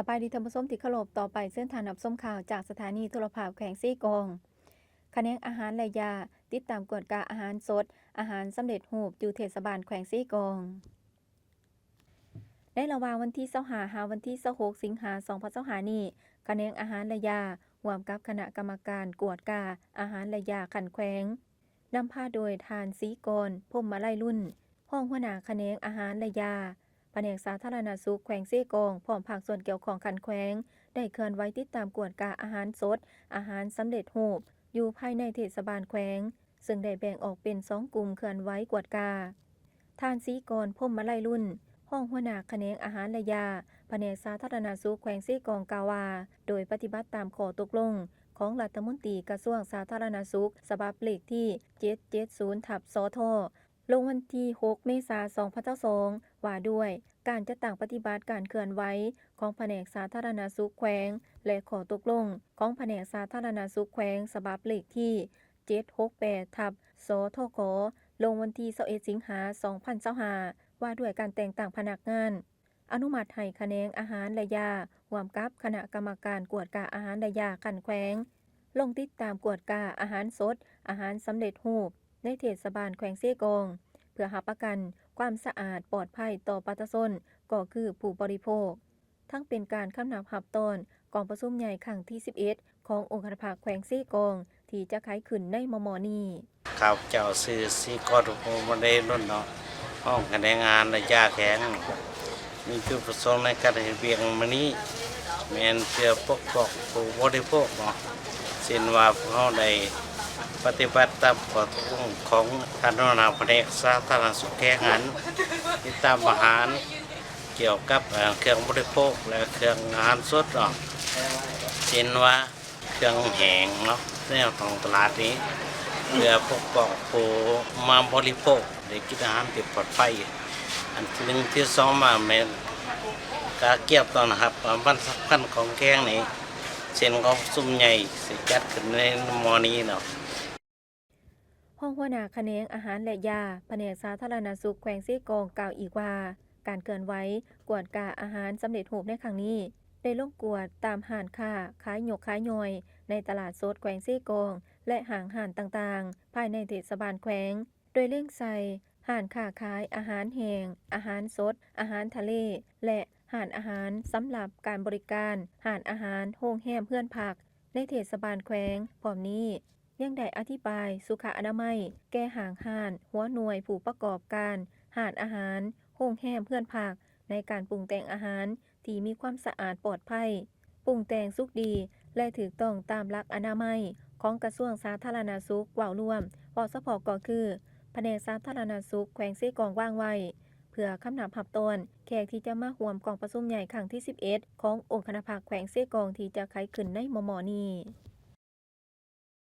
ສະບາຍດີທ່ານຜູ້ຊົມທີ່ເຄົາລົບ, ຕໍ່ໄປເຊີນທ່ານຮັບຊົມຂ່າວຈາກສະຖານີໂທລະພາບແຂວງເຊກອງ. ຂະແໜງອາຫານ ແລະ ຢາ ຕິດຕາມກວດກາອາຫານສົດ, ອາຫານສຳເລັດຮູບ ຢູ່ເທດສະບານແຂວງເຊກອງ. ໃນລະຫວ່າງວັນທີຊາວຫ້າ ຫາວັນທີຊາວຫົກ ສິງຫາ ສອງພັນຊາວຫ້ານີ້, ຂະແໜງອາຫານ ແລະ ຢາ ຮ່ວມກັບຄະນະກຳມະການກວດກາອາຫານ ແລະ ຢາຂັ້ນແຂວງ ນຳພາໂດຍທ່ານ ສີກອນ ພົມມະໄລລຸນ ຮອງຫົວໜ້າຂະແໜງອາຫານ ແລະ ຢາ ພະແນກສາທາລະນະສຸກແຂວງເຊກອງ ພ້ອມພາກສ່ວນກ່ຽວຂ້ອງຂັ້ນແຂວງ ໄດ້ເຄື່ອນໄຫວຕິດຕາມກວດກາອາຫານສົດ, ອາຫານສຳເລັດຮູບ ຢູ່ພາຍໃນເທດສະບານແຂວງ, ເຊິ່ງໄດ້ແບ່ງອອກເປັນສອງກຸ່ມເຄື່ອນໄຫວກວດກາ. ທ່ານ ສີກອນ ພົມມະໄລລຸນ ຮອງຫົວໜ້າຂະແໜງອາຫານ ແລະ ຢາ ພະແນກສາທາລະນະສຸກແຂວງເຊກອງ ກ່າວວ່າ ໂດຍປະຕິບັດຕາມຂໍ້ຕົກລົງຂອງລັດຖະມົນຕີກະຊວງສາທາລະນະສຸກ ສະບັບເລກທີ ເຈັດເຈັດສູນ ທັບ ສທ ລົງວັນທີ ຫົກ ເມສາ ສອງພັນຊາວສອງ ວ່າດ້ວຍການຈັດຕັ້ງປະຕິບັດການເຄື່ອນໄຫວຂອງພະແນກສາທາລະນະສຸກແຂວງ ແລະ ຂໍ້ຕົກລົງຂອງພະແນກສາທາລະນະສຸກແຂວງ ສະບັບເລກທີ ເຈັດຫົກແປດ ທັບ ສທກ ລົງວັນທີ ຊາວເອັດ ສິງຫາ ສອງພັນຊາວຫ້າ ວ່າດ້ວຍການແຕ່ງຕັ້ງພະນັກງານ ອະນຸມັດໃຫ້ຂະແໜງອາຫານ ແລະ ຢາ ຮ່ວມກັບຄະນະກຳມະການກວດກາອາຫານ ແລະ ຢາຂັ້ນແຂວງ ລົງຕິດຕາມກວດກາອາຫານສົດ, ອາຫານສຳເລັດຮູບ ໃນເທດສະບານແຂວງເຊກອງ ເພື່ອຮັບປະກັນຄວາມສະອາດປອດໄພຕໍ່ປະຊາຊົນ ກໍຄືຜູ້ບໍລິໂພກ. ທັງເປັນການຄຳນັບຮັບຕ້ອນກອງປະຊຸມໃຫຍ່ຄັ້ງທີ ສິບເອັດ ຂອງອົງຄະນະພັກແຂວງເຊກອງ ທີ່ຈະໄຂຂຶ້ນໃນມໍ່ໆນີ້. ຂ້າພະເຈົ້າຊື່ ສີກອນ ພົມມະໄລລຸນ ເນາະ, ຮອງຂະແໜງອາຫານ ແລະ ຢາແຂວງ. ມີຈຸດປະສົງໃນການເຮັດວຽກມື້ນີ້ ແມ່ນເພື່ອປົກປ້ອງຜູ້ບໍລິໂພກເນາະ, ເຊັ່ນວ່າພວກເຮົາໄດ້ປະຕິບັດຕາມຂໍ້ຕົກລົງຂອງທ່ານຫົວໜ້າພະແນກສາທາລະນະສຸກແຂວງຫັ້ນ ຕິດຕາມອາຫານ ກ່ຽວກັບ ເອີ່ ເຄື່ອງບໍລິໂພກ ແລະ ເຄື່ອງອາຫານສົດເນາະ, ເຊັ່ນວ່າ ເຄື່ອງແຫ້ງເນາະ ໃນທ້ອງຕະຫຼາດນີ້ ເພື່ອປົກປ້ອງຜູ້ມາບໍລິໂພກໄດ້ກິນອາຫານທີ່ປອດໄພ. ອັນທີໜຶ່ງ, ທີສອງມາແມ່ນກາກຽມຕ້ອນຮັບວັນສຳຄັນຂອງແຂວງນີ້ ເຊັ່ນກອງປະຊຸມໃຫຍ່ຊິຈັດຂຶ້ນໃນມໍ່ນີ້ເນາະ. ຮອງຫົວໜ້າຂະແໜງອາຫານ ແລະ ຢາ ພະແນກສາທາລະນະສຸກແຂວງເຊກອງ ກ່າວອີກວ່າ ການເຄື່ອນໄຫວກວດກາອາຫານສຳເລັດຮູບໃນຄັ້ງນີ້ ໄດ້ລົງກວດຕາມຮ້ານຄ້າຂາຍຍົກຂາຍຍ່ອຍໃນຕະຫຼາດສົດແຂວງເຊກອງ ແລະ ຫ້າງຮ້ານຕ່າງໆ ພາຍໃນເທດສະບານແຂວງ, ໂດຍເລັງໃສ່ຮ້ານຄ້າຂາຍອາຫານແຫ້ງ, ອາຫານສົດ, ອາຫານທະເລ ແລະ ຮ້ານອາຫານສຳລັບການບໍລິການ, ຮ້ານອາຫານ, ໂຮງແຮມ, ເຮືອນພັກ ໃນເທດສະບານແຂວງ. ພ້ອມນີ້ ຍັງໄດ້ອະທິບາຍສຸຂະອະນາໄມແກ່ຫ້າງຮ້ານ, ຫົວໜ່ວຍຜູ້ປະກອບການ, ຮ້ານອາຫານ, ໂຮງແຮມ, ເຮືອນພັກ ໃນການປຸງແຕ່ງອາຫານທີ່ມີຄວາມສະອາດປອດໄພ, ປຸງແຕ່ງສຸກດີ ແລະ ຖືກຕ້ອງຕາມຫຼັກອະນາໄມຂອງກະຊວງສາທາລະນະສຸກເວົ້າລວມ, ເວົ້າສະເພາະກໍຄື ພະແນກສາທາລະນະສຸກແຂວງເຊກອງວາງໄວ້ ເພື່ອຄຳນັບຮັບຕ້ອນແຂກທີ່ຈະມາຮ່ວມກອງປະຊຸມໃຫຍ່ຄັ້ງທີ ສິບເອັດ ຂອງອົງຄະນະພັກແຂວງເຊກອງ ທີ່ຈະໄຂຂຶ້ນໃນມໍ່ໆນີ້.